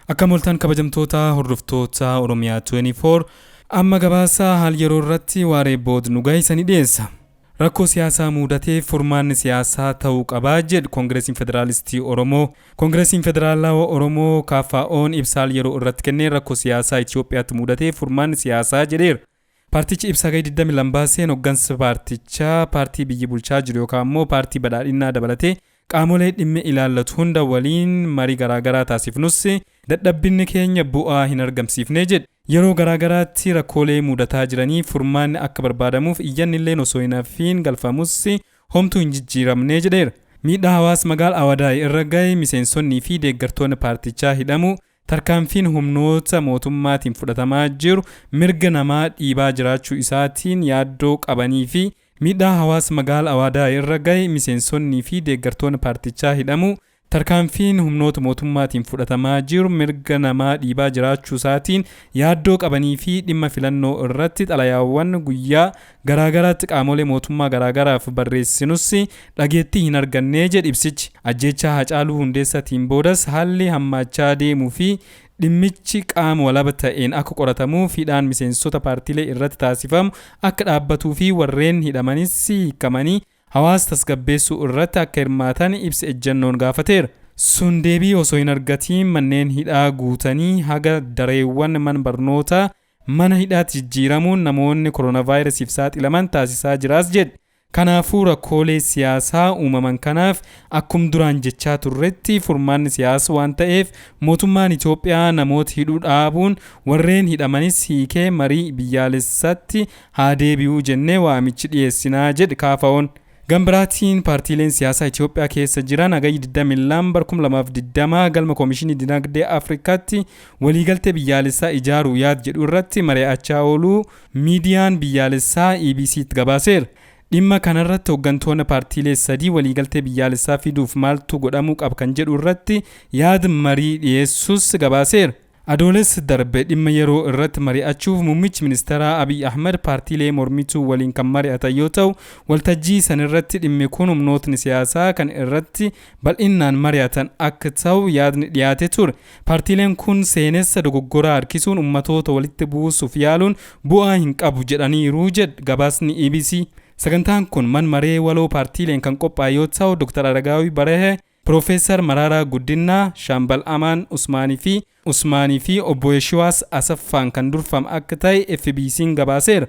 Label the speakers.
Speaker 1: Akkam ooltan kabajamtoota hordoftoota Oromiyaa 24 amma gabaasa haal yeroo irratti waaree booda nu gahisanii dhiyeessa. Rakkoo siyaasaa mudateef furmaanni siyaasaa ta'uu qabaa jedhu Koongireesiin Federaalistii Oromoo. Koongireesiin Federaalawaa Oromoo KFO'n ibsa haal yeroo irratti kenneen rakkoo siyaasaa Itoophiyaatti mudateef furmaanni siyaasaa jedheera. Paartichi ibsa gahii 22 baaseen hoggansa paartichaa paartii biyya bulchaa jiru yookaan immoo paartii badhaadhinaa dabalatee qaamolee dhimmi ilaallatu hunda waliin marii garaagaraa taasifnus dadhabbinni keenya bu'aa hin argamsiifne jedhe. Yeroo garaagaraatti rakkoolee mudataa jiranii furmaanni akka barbaadamuuf iyyanni illee osoo hin hafiin galfamus homtuu hin jijjiiramne jedheera. Miidhaa hawaasa magaalaa Awadaay irra gahe miseensonnii fi deeggartoonni paartichaa hidhamu tarkaanfiin humnoota mootummaatiin fudhatamaa jiru mirga namaa dhiibaa jiraachuu isaatiin yaaddoo qabanii fi miidhaa hawaasa magaalaa Awadaay irra gahe miseensonnii fi deeggartoonni paartichaa hidhamu tarkaanfiin humnoota mootummaatiin fudhatamaa jiru mirga namaa dhiibaa jiraachuu isaatiin yaaddoo qabanii fi dhimma filannoo irratti xalayaawwan guyyaa garaagaraatti qaamolee mootummaa garaagaraaf barreessinus dhageettii hin arganne jedhe ibsichi. Ajjeechaa Hacaaluu Hundeessaatiin boodas haalli hammaachaa deemuu fi dhimmichi qaama walaba ta'een akka qoratamuuf hidhaan miseensota paartiilee irratti taasifamu akka dhaabbatuu fi warreen hidhamanis hiikamanii hawaasa tasgabbeessuu irratti akka hirmaatan ibsa ejjennoon gaafateera. Sun deebii osoo hin argatiin manneen hidhaa guutanii haga dareewwan mana barnootaa mana hidhaatti jijjiiramuun namoonni koronaavaayirasiif saaxilaman taasisaa jiraas jedhe. Kanaafuu rakkoolee siyaasaa uumaman kanaaf akkum duraan jechaa turretti furmaanni siyaasa waan ta'eef mootummaan Itoophiyaa namoota hidhuu dhaabuun warreen hidhamanis hiikee marii biyyaalessaatti haa deebi'uu jennee waamichi dhiyeessinaa jedhe KFO'n. Gambiraatiin paartiileen siyaasaa Itoophiyaa keessa jiran hagayya 22 bara 2020 galma Koomishinii Dinagdee Afrikaatti waliigaltee biyyaalessaa ijaaruu yaad jedhu irratti mari'achaa ooluu miidiyaan biyyaalessaa EBCtti gabaaseera. Dhimma kanarratti hooggantoonni paartiilee sadii waliigaltee biyyaalessaa fiduuf maaltu godhamuu qaba kan jedhu irratti yaada marii dhiyeessus gabaaseera. Adoolessa darbe dhimma yeroo irratti mari'achuuf muummichi ministeeraa Abiy Ahmed paartiilee mormituu waliin kan mari'atan yoo ta'u waltajjii sanirratti dhimmi kun humnootni siyaasaa kan irratti bal'inaan mari'atan akka ta'u yaadni dhiyaate ture. Paartiileen kun seenessa dogoggoraa harkisuun ummatoota walitti buusuuf yaaluun bu'aa hin qabu jedhaniiru jedhe gabaasni EBC. Sagantaan kun man maree waloo paartiileen kan qophaa'e yoo ta'u Dr. Aragaawii Barehe, Piroofeesar Mararaa Guddinaa, Shaambal Amaan Usmaanii fi Obbo Yeshiwaas Asaffaan kan durfame akka ta'e FBC'n gabaaseera.